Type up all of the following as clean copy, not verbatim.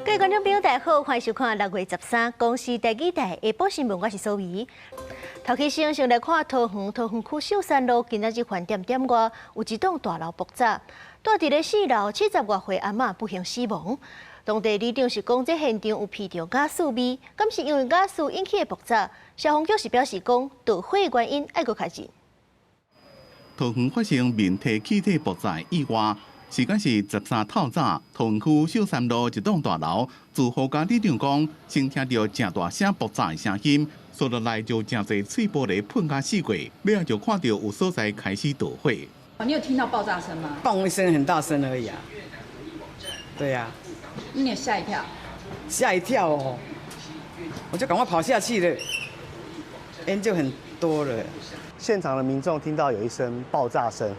各位觀眾朋友，大家好，歡迎收看6月13公視第二台下晡新聞，我是蘇怡。頭起先先來看桃園桃園區秀山路，今仔日飯點點外有一棟大樓爆炸，蹛佇咧四樓70外歲阿嬤不幸死亡。當地里長是講，這現場有鼻著瓦斯味，敢是因為瓦斯引起的爆炸？消防局是表示講，導火原因愛閣確認。桃園發生面體氣體爆炸意外，時間是13透早，桃園區秀山路一棟大樓，住戶佮里長講，先聽著誠大聲爆炸的聲音，紲落來就誠濟碎玻璃噴甲四界，尾仔就看著有所在開始著火。你有聽到爆炸聲嗎？嘣一聲很大聲而已啊。對啊。你有嚇一跳？嚇一跳哦！我就趕快跑下去了，煙就很多了。現場的民眾聽到有一聲爆炸聲，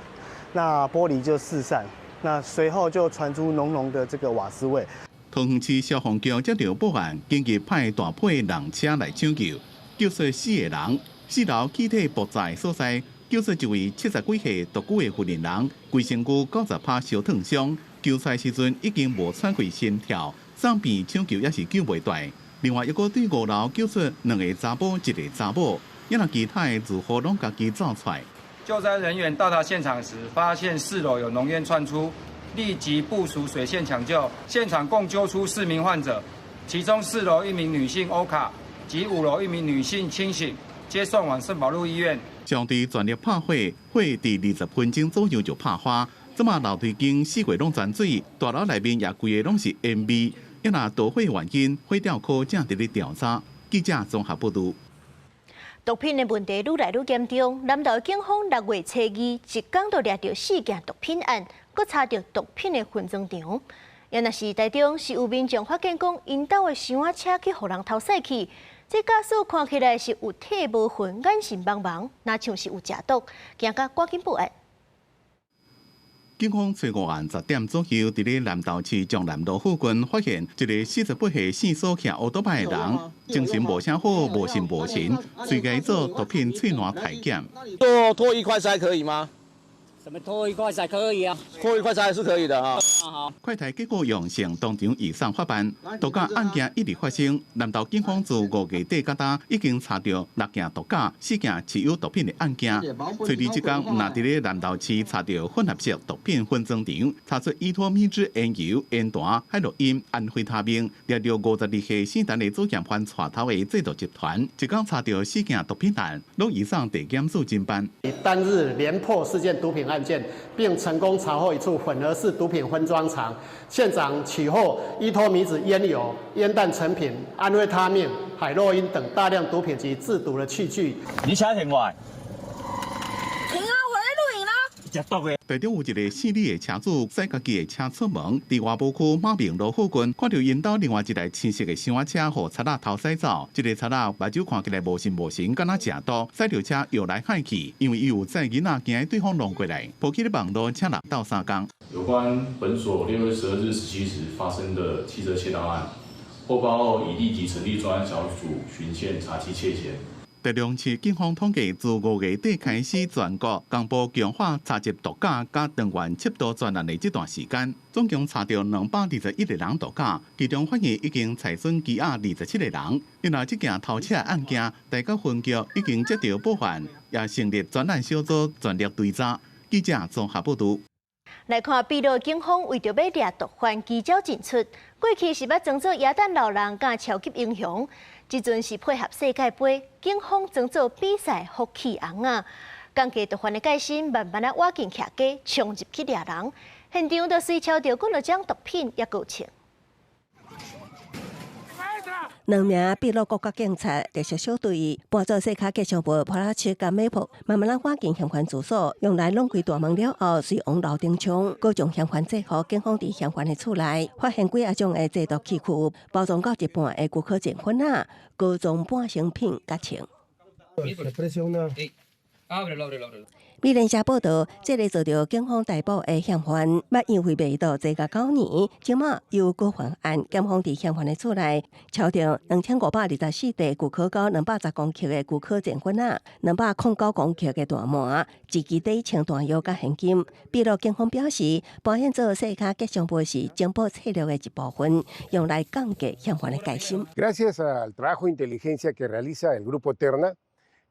那玻璃就四散，那隨後就傳出濃濃的這個瓦斯味。桃園市消防局接著報案，緊急派大批人車來搶救，救出四個人。四樓氣體爆炸的所在，救出一位70幾歲獨居的婦人，規身軀90%燒燙傷，救出來時陣已經無喘氣心跳，送病搶救也是救袂斷。另外，猶閣對五樓救出兩个查某，一个查某，猶若其他的住戶攏家己走出來。救災人員到達現場時，發現四樓有濃煙竄出，立即部署水線搶救。現場共救出四名患者，其中四樓一名女性歐卡及五樓一名女性清醒，皆送往聖保祿醫院。消防隊全力拍火，火佇20分鐘左右就拍花。這馬樓梯間四界攏全水，大樓內面也規个攏是煙味。猶若導火原因，火調科正佇咧調查。記者綜合報導。毒品的問題愈來愈嚴重，南投警方6月初二一工就掠著四件毒品案，閣查著毒品的分裝場。猶若是台中是有民眾發現講，𪜶兜的箱仔車去予人偷駛去，這駕駛看起來是有體無魂，眼神茫茫，若像是有食毒，驚甲趕緊報案。警方初五暗10點左右，佇咧南投市江南路附近發現一个48歲姓蘇騎歐多擺的人，精神無啥好，無神無神，隨共做毒品喙瀾體檢。做脫一塊鰓可以嗎？什麼脫一塊鰓可以啊？脫一塊鰓是可以的啊。好。快篩結果陽性，當場移送法辦。毒駕案件一直發生，南投警方自5月底到今已經查著六件毒駕、四件持有毒品的案件。初二這工，若佇咧南投市查著混合式毒品分裝場，查出依托咪酯煙油、煙彈、海洛因、安非他命，掠著52歲姓陳的主嫌犯帶頭的製毒集團。一工查著四件毒品案，攏移送地檢署偵辦。單日連破四件毒品案件，並成功查獲一處混合式毒品分裝場，現場取獲依托咪酯煙油、煙彈成品、安非他命、海洛因等大量毒品及製毒的器具。你車停外？停啊！我咧錄影啦。食毒的。台中有一个姓李的車主，駛家己的車出門，佇外埔區馬明路附近，看著𪜶兜另外一台青色的箱仔車，予賊仔偷駛走。這個賊仔目睭看起來無神無神，敢若食毒，駛著車搖來晃去，因為伊有載囡仔，驚對方弄過來，報起咧網路，請人鬥相共。有關本所6月12日17時發生的汽車竊盜案，獲報後已立即成立專案小組巡線查緝竊嫌。台中市警方統計，自5月底開始，全國公布強化查緝毒駕佮斷源緝毒專案的這段時間，總共查著221個人毒駕，其中法院已經裁准羈押27個人。另外，這件偷車案件，台北分局已經接著報案，也成立專案小組全力追查。記者綜合報導。來看，秘魯警方為著欲掠毒販，奇招盡出。過去是捌裝做耶誕老人佮超級英雄，這陣是配合世界盃，警方裝做比賽福氣尪仔，降低毒販的戒心，慢慢仔倚近徛家，衝入去掠人。現場就隨抄著幾若種毒品，猶閣有槍。兩名秘魯國家警察特殊小隊扮做世卡吉祥物普拉切佮美普，慢慢仔倚近嫌犯住所，用來弄開大門了後，隨往樓頂衝，閣將嫌犯制服。警方佇嫌犯的厝內發現幾仔種的製毒器具，包裝到一半的古柯鹼粉仔，高裝半成品佮槍。美聯社報道，這个遭著警方逮捕的嫌犯，捌因為賣毒坐監9年，這馬由高犯案，檢方佇嫌犯的厝內，抄著2524塊古柯膏210公克的古柯鹼粉仔，209公克的大麻，一支底槍彈藥佮現金。秘魯警方表示，扮演做細跤吉祥物是情報策略的一部分，用來降低嫌犯的戒心。 Gracias al trabajo de inteligencia que realiza el grupo Terna,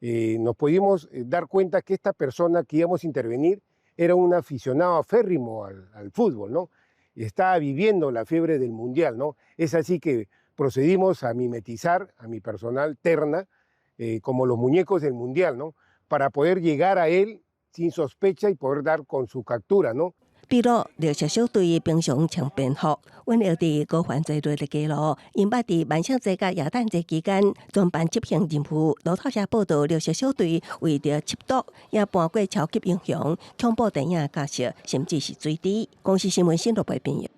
nos pudimos dar cuenta que esta persona que íbamos a intervenir era un aficionado aférrimo al fútbol, ¿no? Y estaba viviendo la fiebre del mundial, ¿no? Es así que procedimos a mimetizar a mi personal Terna como los muñecos del mundial, ¿no? Para poder llegar a él sin sospecha y poder dar con su captura, ¿no? 秘魯綠色小隊平常穿便服，隱匿佇高犯罪率的街路，𪜶捌佇萬聖節佮耶誕節期間專班執行任務。路透社報道，綠色小隊為著緝毒，也扮過超級英雄、恐怖電影角色，甚至是水豬。公視新聞新羅編譯。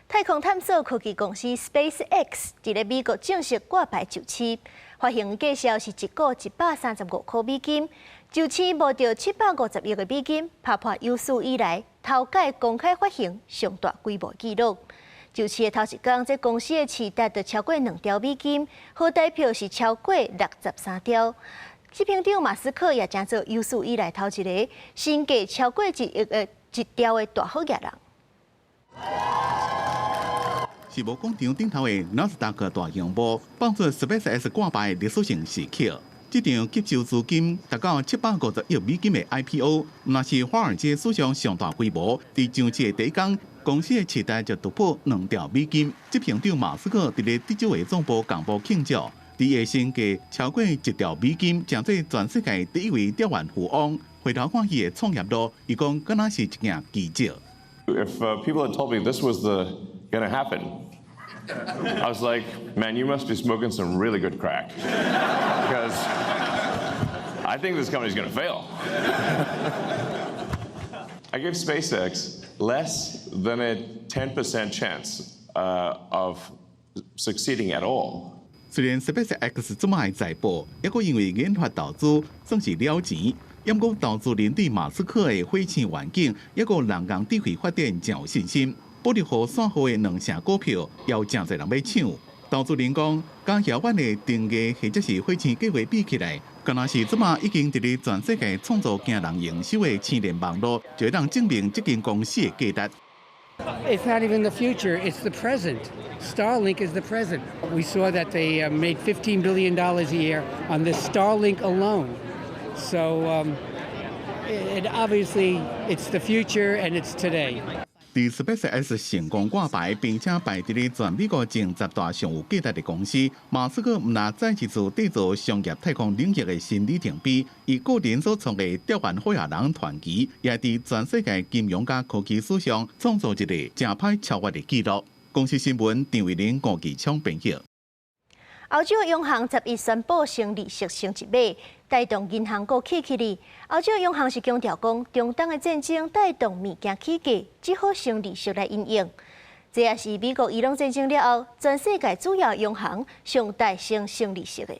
太空探索科技公司 SpaceX 佇咧美國正式掛牌上市，發行價數是一股135塊美金，上市募著750億的美金，拍破有史以來頭擺公開發行上大規模紀錄。上市的頭一工，這公司的市值就超過2兆美金，號台票是超過63兆。執行長馬斯克也成做有史以來頭一个身價超過1億的1兆的大好額人。時貿廣場頂頭的納斯達克大熒幕放出 SpaceX 掛牌歷史性時刻。這場吸收資金達到750億美金的 IPO，若是華爾街史上上大規模。佇上市的第一工，公司的市值就突破2兆美金。執行長馬斯克佇咧德州的總部廣播慶祝，伊的身價超過1兆美金，成做全世界第一位兆元富翁。回頭看伊的創業路，伊講敢若是一件奇蹟。 If people had told me this was the gonna happen, I was like, man, you must be smoking some really good crack. Because I think this company's gonna fail. I gave SpaceX less than a 10% chance of succeeding at all. 雖然 SpaceX 這擺財報，猶閣因為研發投資算是了錢，毋過投資人對馬斯克的火星願景，猶閣人工智慧發展誠有信心。保力號線號的兩成股票，也有誠濟人欲搶。投資人講，佮遙遠的登月或者是火星計畫比起來，敢若是這擺已經佇咧全世界創造驚人營收的星鏈網路，就會當證明這間公司的價值。 It's not even the future, it's the present. Starlink is the present. We saw that they made $15 billion a year on this Starlink alone. So obviously it's the future and it's today. 佇 SpaceX 成功掛牌，並且排佇咧全美國前10大上有價值的公司，馬斯克毋但再一次締造商業太空領域的新里程碑，伊個人所創的兆元好額人傳奇，也佇全世界金融佮科技史上創造一個誠歹超越的紀錄。公視新聞張偉林、郭繼昌編譯。歐洲央行11宣布升利息升一碼，帶動銀行股起起哩。歐洲央行是強調講，中東的戰爭帶動物件起價，只好升利息來因應。這也是美國伊朗戰爭了後，全世界主要央行上大升升利息的。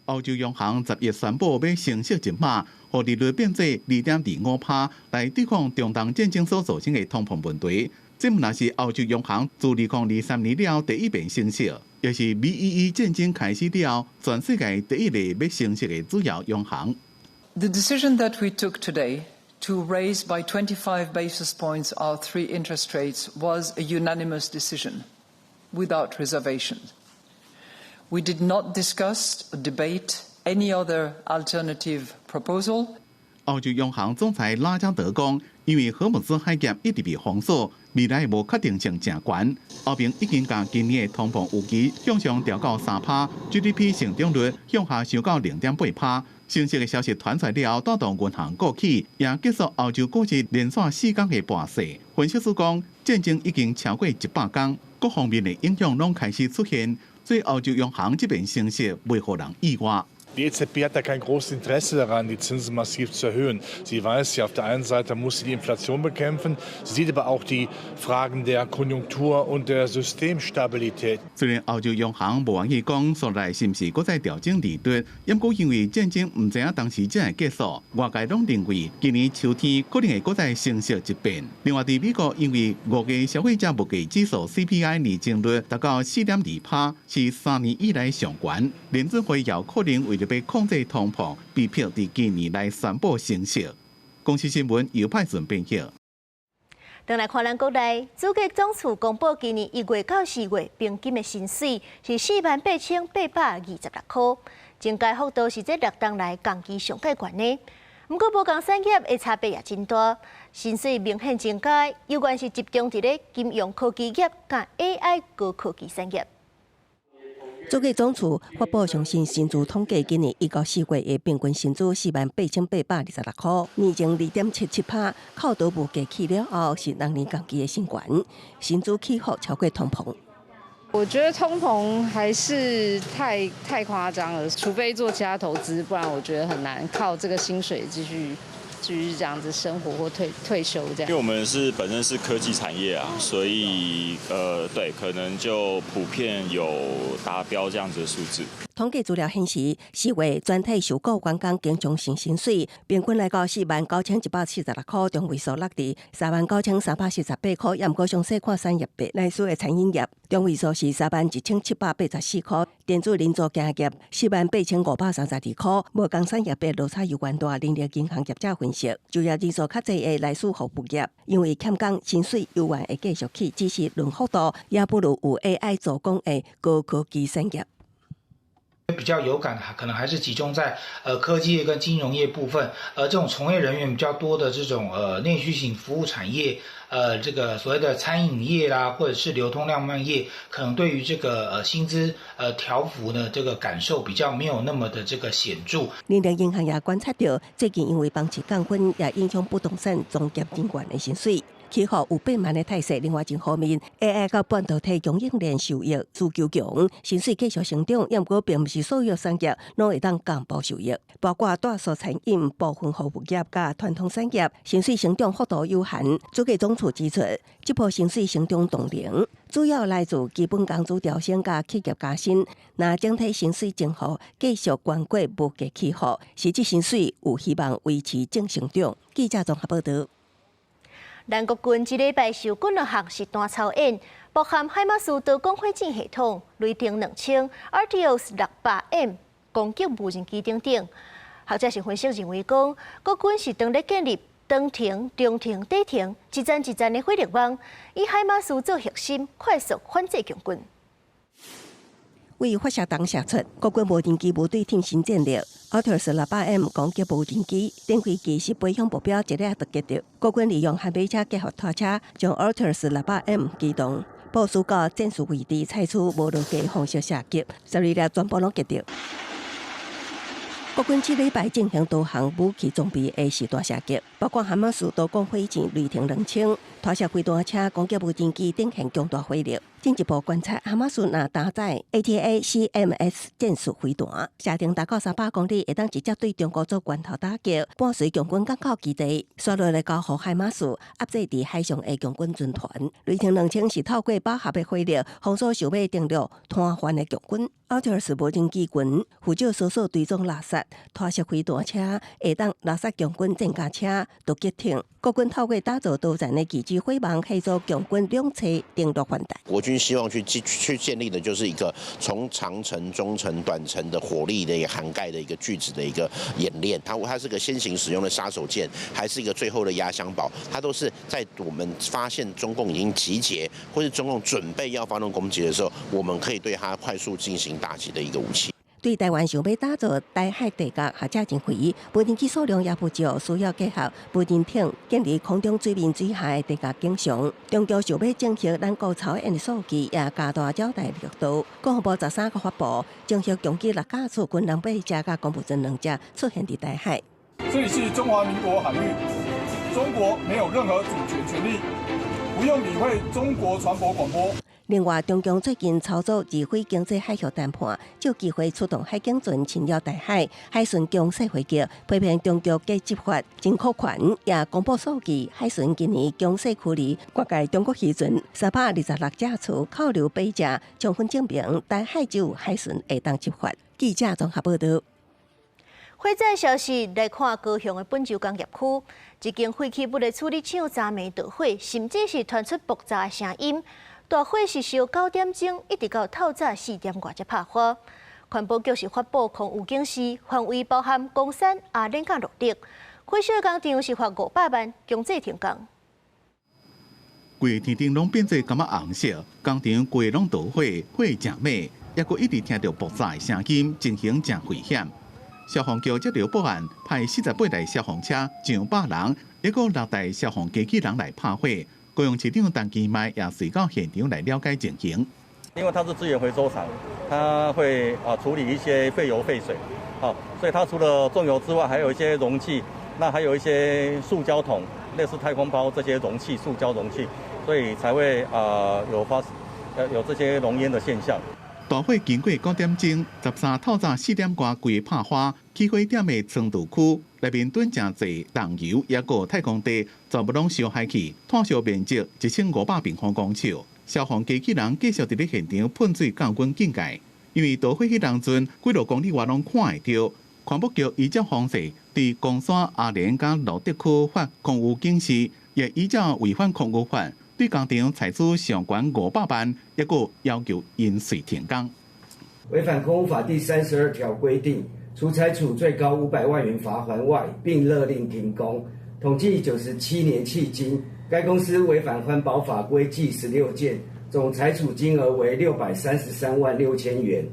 歐洲央行11宣布欲升息一碼，予利率變做2.25%，來對抗中東戰爭所造成的通膨問題。這毋但是歐洲央行自2023年了後第一遍升息，也是美伊戰爭開始了後，全世界第一個欲升息的主要央行。 The decision that we took today to raise by 25 basis points our three interest rates was a unanimous decision, without reservation. We did not discuss or debate any other alternative proposal. 歐洲央行總裁拉加德講，因為荷姆茲海峽一直被封鎖，未來無確定性誠懸。歐盟已經將今年的通膨預期向上調到3%，GDP 成長率向下修到0.8%。升息的消息傳出來了後，帶動銀行股起，也結束歐洲股市連續4工的跌勢。分析師講，戰爭已經超過100工，各方面的影響攏開始出現，所以歐洲央行這邊升息袂予人意外。Die EZB hat da kein großes Interesse daran, die Zinsen massiv zu erhöhen. Sie weiß ja, auf der einen Seite muss sie die Inflation bekämpfen, sie sieht aber auch die Fragen der Konjunktur und der Systemstabilität. 雖然歐洲央行無願意講，紲來是毋是閣再調整利率，毋過因為戰爭毋知影當時才會結束，外界攏認為今年秋天可能會閣再升息一遍。另外，佇美國，因為5月消費者物價指數 CPI 年增率達到4.2%，是3年以來上懸，聯準會有可能為著欲控制通膨，被迫佇今年來宣布升息。公視新聞尤派順編譯。轉來看咱國內，主計總處公布今年1月到4月平均的薪水是48,826箍，增加幅度是這6冬來同期上蓋懸的。毋過無仝產業的差別也真大，薪水明顯增加，猶原是集中佇咧金融科技業佮 AI 高科技產業。主計總處發布上新薪資統計，今年1到4月的平均薪資48,826箍，年增2.77%，扣除物價起了後是6年同期的新懸，薪資起伏超過通膨。我覺得通膨還是太誇張了，除非做其他投資，不然我覺得很難靠這個薪水繼續這樣子生活或退休這樣。因為我們是本身是科技產業啊，所以對，可能就普遍有達標這樣子的數字。統計資料顯示，4月全體受僱員工經常性薪水平均來到49,146箍，中位數落佇39,348箍。也毋過詳細看產業別，內數的餐飲業中位數是31,784箍，電子零組件業48,532箍。無仝產業別落差猶原大，人力銀行業者分析，就業人數較濟的內需服務業，因為欠工，薪水猶原會繼續起，只是論幅度也不如有 AI 助攻的高科技產業。比較有感，可能還是集中在科技業跟金融業部分，這種從業人員比較多的這種內需型服務產業，這個所謂的餐飲業啦，或者是流通量販業，可能對於這個薪資調幅呢，這個感受比較沒有那麼的這個顯著。人力銀行也觀察到，最近因為房市降溫，也影響不動產從業人員的薪水起伏有變慢的態勢。另外一方面，AI 佮半導體供應鏈受益，需求強，薪水繼續成長。毋過並毋是所有產業攏會當同步受益，包括大數餐飲、部分服務業佮傳統產業，薪水成長幅度有限。主計總處指出，這波薪水成長動能主要來自基本工資調升佮企業加薪。若整體薪水增幅繼續懸過物價起伏，實質薪水有希望維持正成長。記者綜合報導。咱國軍這禮拜受訓兩項實彈操演，包含海馬斯多管火箭系統、雷霆2000、Artios 600M 攻擊無人機等等。學者是分析認為講，國軍是當咧建立長程、中程、短程一層一層的火力網，以海馬斯做核心，快速反制共軍。為發射筒射出，國軍無人機部隊挺新戰力，Arcturus 600M 攻擊無人機，頂飛機是飛向目標，一下就擊著。國軍利用悍馬車結合拖車，將 Arcturus 600M 機動部署到戰術位置，採取無落機方式射擊，12粒全部攏擊著。國軍這禮拜進行多項武器裝備的實彈射擊，包括哈馬斯多管火箭、雷霆2000、拖射飛彈車、攻擊無人機等現強大火力。進一步觀察，哈馬斯若搭載 ATACMS 戰術飛彈，射程達到300公里，會當直接對中國做關頭打擊，伴隨共軍港口基地，紲落來交予海馬斯壓制佇海上的共軍軍團。雷霆2000是透過飽和的火力封鎖想欲登陸攤橫的共軍。奧特爾斯無人機群負責搜索追蹤垃圾，拖射飛彈車會當垃圾共軍戰甲車突擊艇。國軍透過打造多層的機制火網，去做共軍兩側登陸反彈。國軍希望去建立的就是一個從長程、中程、短程的火力的一個涵蓋的一個拒止的一個演練。它是個先行使用的殺手鐧，還是一個最後的壓箱寶？它都是在我們發現中共已經集結，或是中共準備要發動攻擊的時候，我們可以對它快速進行打擊的一個武器。對台灣想欲打造台海地角，學者認為無人機數量也不少，需要結合無人艇建立空中水面水下的地角景象。中共想欲整合咱國操演的數據，也加大剿台力度。國防部13號發布，整合共機六架次軍艦八隻佮公務船兩隻出現佇台海。這裡是中華民國海域，中國沒有任何主權權利，不用理會中國船舶廣播。另外，中共最近操作二非經濟海域談判，藉機會出動海警船侵擾台海，海巡強勢回擊，批評中國假執法、真擴權，也公布數據，海巡今年強勢驅離越界中國漁船326隻次，扣留八隻，充分證明台海只有海巡會當執法。記者綜合報道。火災消息來看，高雄的本州工業區一間廢棄物的處理廠，昨暝著火，甚至是傳出爆炸的聲音。大火是燒9點鐘，一直到透早4點外才拍火。環保局是發布空污警示，範圍包含岡山、阿蓮佮鹿竹。火燒工廠是罰500萬，強制停工。規天頂攏變做感覺紅色，工廠規攏著火，火誠猛，猶閣一直聽著爆炸的聲音，情形誠危險。消防局接著報案，派48台消防車上百人，猶閣6台消防機器人來拍火。高雄市長陳其邁也隨到現場來了解情形。因為它是資源回收廠，它會處理一些廢油廢水，所以它除了重油之外，還有一些容器，那還有一些塑膠桶，類似太空包這些容器，塑膠容器，所以才會有這些濃煙的現象。大火經過9點鐘，13透早4點外規拍花，起火點的倉儲區內面囤誠濟重油，猶閣太空袋，全部攏燒害去，炭燒面積1500平方公尺。消防機器人繼續佇咧現場噴水降溫警戒，因為著火彼當陣，幾落公里外攏看會著。環保局依照方式，對岡山、阿蓮佮蘆竹區發空污警示，也依照違反空污法，對工廠採取上懸500萬，猶閣要求𪜶隨停工。違反空污法第32條規定，除裁處最高500萬元罰鍰外，並勒令停工。統計97年迄今，該公司違反環保法規計16件，總裁處金額為633萬6千元。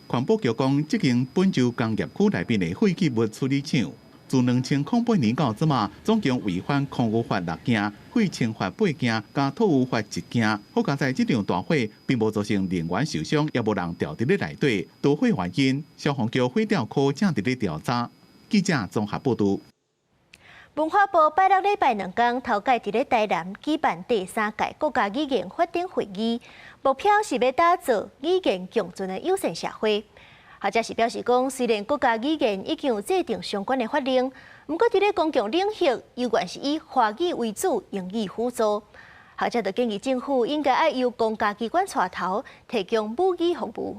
環保局講，這間本州工業區內面的廢棄物處理廠，自2008年到這馬，總共違反空污法6件，廢清法8件，佮塗污法1件。好佳哉這場大火並無造成人員受傷，也無人牢佇咧內底。著火原因，消防局火調科正佇咧調查。記者綜合報導。文化部拜六禮拜兩工，頭擺佇咧台南舉辦第三屆國家語言發展會議，目標是欲打造語言共存的友善社會。學者是表示講，雖然國家語言已經有制定相關的法令，毋過佇咧公共領域，猶原是以華語為主，英語輔助。學者就建議政府應該愛由公家機關帶頭，提供母語服務。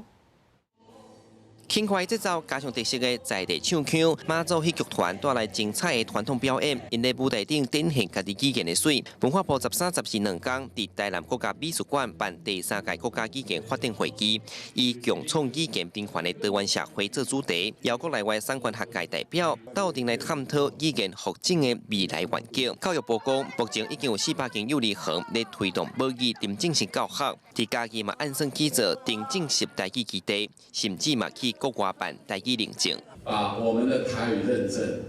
輕快節奏加上特色的在地唱腔，馬祖戲劇團帶來精彩的傳統表演，𪜶佇舞台頂展現家己語言的媠。文化部13、14兩工佇台南國家美術館辦第三屆國家語言發展會議，以共創語言平凡的多元社會做主題，邀國內外相關學界代表鬥陣來探討語言發展的未來願景。教育部講，目前已經有400間幼兒園咧推動母語沉浸式教學，佇嘉義嘛按算去做沉浸式台語基地，甚至嘛去國外辦台語認證，把我們的台語認證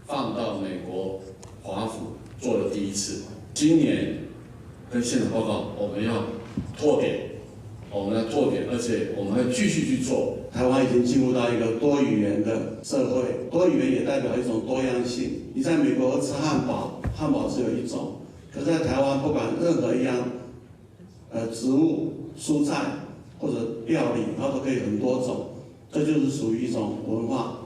放到美國華府做了第一次。今年跟現場報告，我們要拓點，我們要拓點，而且我們會繼續去做。台灣已經進入到一個多語言的社會，多語言也代表一種多樣性。你在美國吃漢堡，漢堡只有一種，可是在台灣，不管任何一樣，植物、蔬菜或者料理，它都可以很多種。這就是屬於一種文化，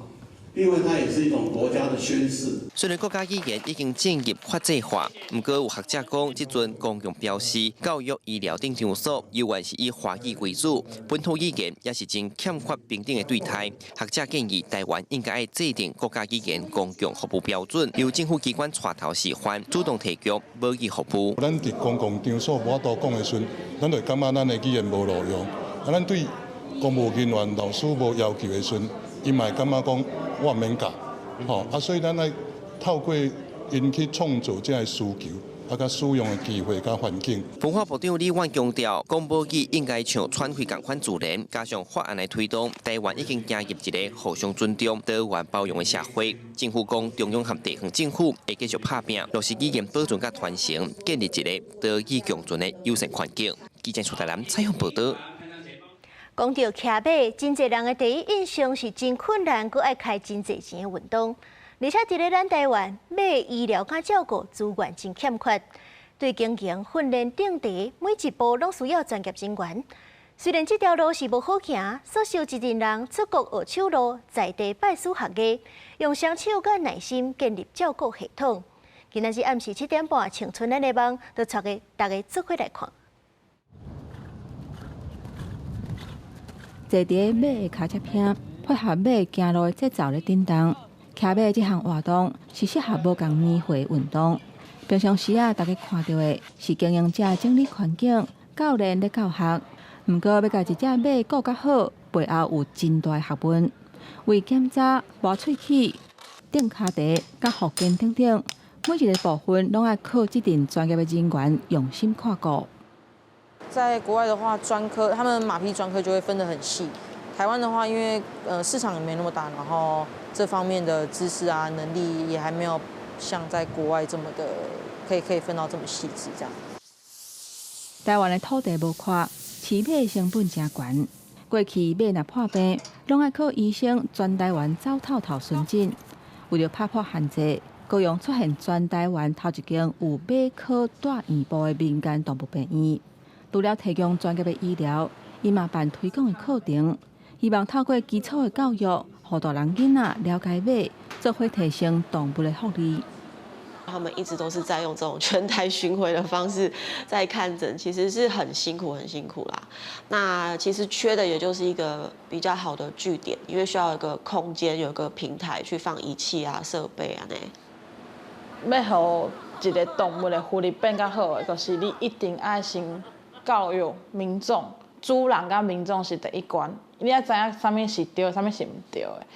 另外它也是一種國家的宣示。雖然國家語言已經進入法制化，毋過有學者講，這陣公共標識、教育、醫療等場所，猶原是以華語為主，本土語言也是真欠缺平等的對待。學者建議，台灣應該愛制定國家語言公共服務標準，由政府機關帶頭示範，主動提供母語服務。咱佇公共場所無法度講的時陣，咱就會感覺咱的語言無路用。啊，咱對公務人員、老師無要求的時陣，𪜶嘛會感覺講我毋免教，吼啊，所以咱愛透過𪜶去創造這个需求，啊，佮使用的機會佮環境。文化部長李婉強調，講母語應該像喘氣仝款自然，加上法案來推動，台灣已經走入一个互相尊重、多元包容的社會。政府講，中央和地方政府會繼續拍拚，落實語言保存佮傳承，建立一个多語共存的友善環境。記者蘇台南採訪報導。講著騎馬，真濟人的第一印象是真困難，閣愛開真濟錢的運動。而且佇咧咱台灣，馬醫療佮照顧資源真欠缺。對經營、訓練等地，每一步攏需要專業人員。雖然這條路是無好行，所受這陣人出國學手路，在地拜師學藝，用雙手佮耐心建立照顧系統。今仔日暗時7點半，青春咱的夢，就帶個大家做伙來看。坐佇馬的跤車邊，配合馬行路的節奏咧振動。騎馬這項活動是適合無仝年歲的運動。平常時啊，大家看著的是經營者整理環境、教練咧教學。毋過，欲共一隻馬顧較好，背後有真大的學問。為檢查磨喙齒、釘跤蹄、佮復健等等，每一个部分攏愛靠這陣專業的人員用心看顧。在國外的話，專科他們馬匹專科就會分得很細。台灣的話，因為市場也沒那麼大，然後這方面的知識啊能力也還沒有像在國外這麼的可以分到這麼細緻這樣。台灣的土地無闊，飼馬成本誠懸。過去馬若破病，攏愛靠醫生全台灣走透透巡診。為著拍破限制，高雄出現全台灣頭一間有馬科大院部的民間動物病院。除了提供專業的醫療，伊嘛辦推廣的課程，希望透過基礎的教育，予大人囡仔了解馬，做伙提升動物的福利。他們一直都是在用這種全台巡迴的方式在看診，其實是很辛苦、很辛苦啦。那其實缺的也就是一個比較好的據點，因為需要一個空間、有一個平台去放儀器啊、設備啊呢。欲予一个動物的福利變較好的，就是你一定愛先教育民眾，主人佮民眾是第一關，你愛知影啥物是對，啥物是毋對的。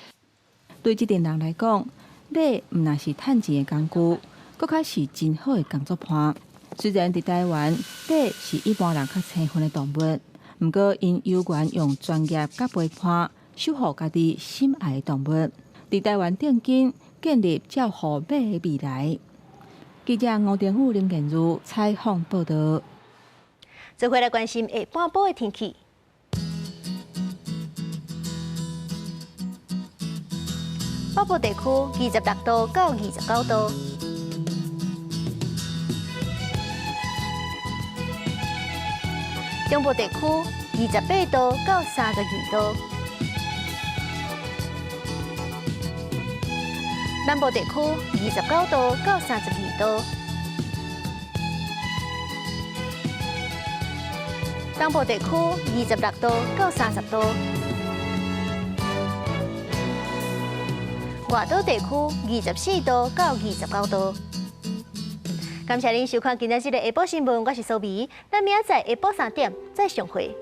對這陣人來講，馬毋但是趁錢的工具，閣較是真好的工作伴。雖然佇台灣，馬是一般人較生分的動物，毋過𪜶有緣用專業佮陪伴守護家己心愛的動物，佇台灣頂緊建立照護馬的未來。記者吳定宇、林建如採訪報導。做伙來關心下半晡的天氣。北部地區26度到29度，中部地區28度到32度，南部地區29度到32度，東部地區26度到30度。外島地區24度到29度。感謝您收看今仔日的下晡新聞，我是蘇美，咱明仔載下晡3點再相會。